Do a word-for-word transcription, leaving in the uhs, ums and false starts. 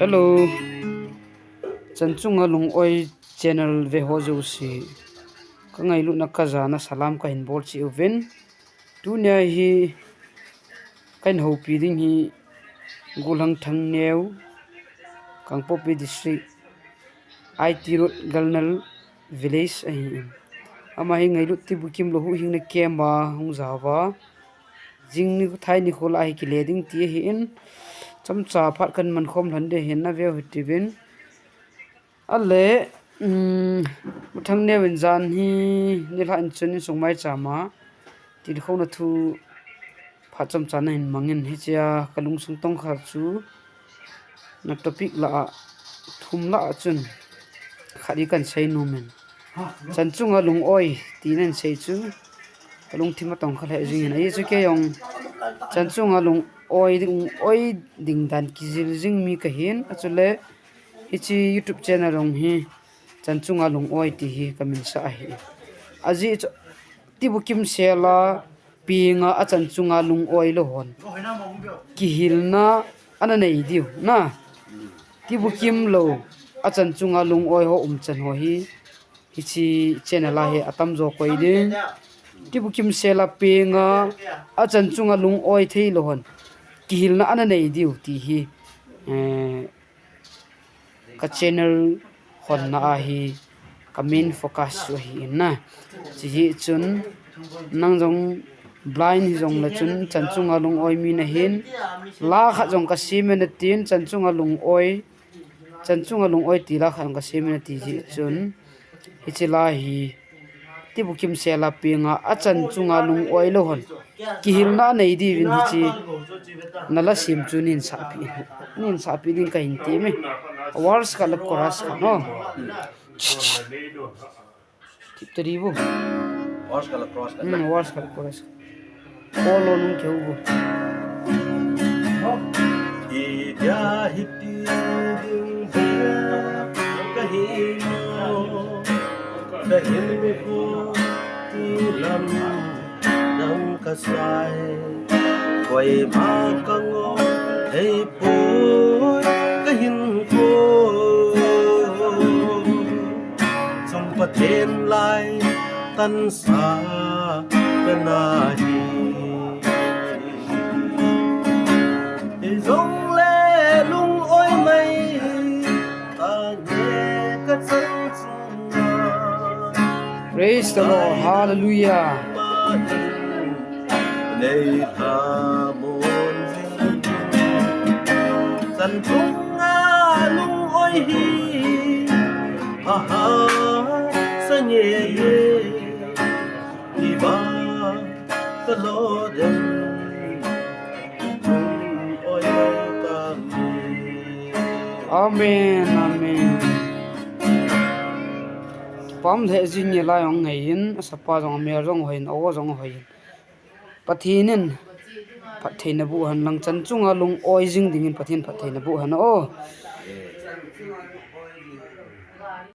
Hello. Chan Chunga Lung-oi channel ve ho jouse, ka ngailutna ka jana salam ka hin bol cheh uvin. Tunia hi ka hin houpi ding hi Golhang Thangneo, Kangpokpi District, I T Road, Galnal Village ahi in. Ama hi ngailut tibukim lou huhhingna camp a hung jao va, jing ni, thai nikho lah a hi kile ding ti ahi in. Chomcha phat kan man khom lhon ding ahin, na veu hite uvin. Ale, um, U Thangneo in jan hi nilhah in chun insung maicham a tilkhouna thu phat chomcha na hin mangin, hichea ka lungsung tongkha chu na topic lah a, thum lah a chun khat hi kan sei nom in. Chan Chunga Lung-oi ti nan sei chu ka lungthim a tongkha lheh jing in. Ahi chu kei jong Chan Chunga Lung-oi ding, oi ding dan kijil jing mi ka hin, achule hiche YouTube channel jong hi Chan Chunga Lung-oi ti hi ka min sah ahi. Ajeh chu tibukim sel a penga a chan chunga lung-oi lou hon kihilna ana nei diu, na. Tibukim lou a chan chunga lung-oi ho umchan ho hi hiche channel a hi atamjo koi ding. Tibukim sel a penga a chan chunga lung-oi thei lou hon kihilna ana nei diu ti hi, eh, ka channel honna a hi ka main focus chu ahi in, na. Chujeh chun nang jong blind hijong le chun chan chunga lung-oi mi nahin, la khat jong ka sem in atin, chan chunga lung-oi, chan chunga lung-oi ti la khat jong ka sem in ati jeh chun, hiche la hi tibukim sel a penga a chan chunga lung-oi lou hon kihilna nei diuvin hiche na la sem chu nin sahpi, nin sahpi ding ka hin ti me. Verse khat le chorus khat, no. Tip tadi bu. Verse khat le chorus khat. Hmm, verse khat le chorus. Polo nung keu bu. Idia hiti ding ve ka hi mo, ka hin mi ko ti lam dang ka sai. Koima ka ngo thei poi ka hinkho. Chung Pathen lai tansa ka na hi. Hijongle lung-oi mai ta nge ka chan chunga. Praise the Lord. Hallelujah. Nei thamon jing. Chan chunga lung-oi hi aha sa nge ye. Iba ka lo dem. Amen, amen. Pam lheh jing nge lai jong ngei in, asapa jong, amel jong hoi in, awo jong hoi in. Pathen in phattheina boh hen lang, chan chunga lung-oi jing dingin Pathen phattheina boh hen o.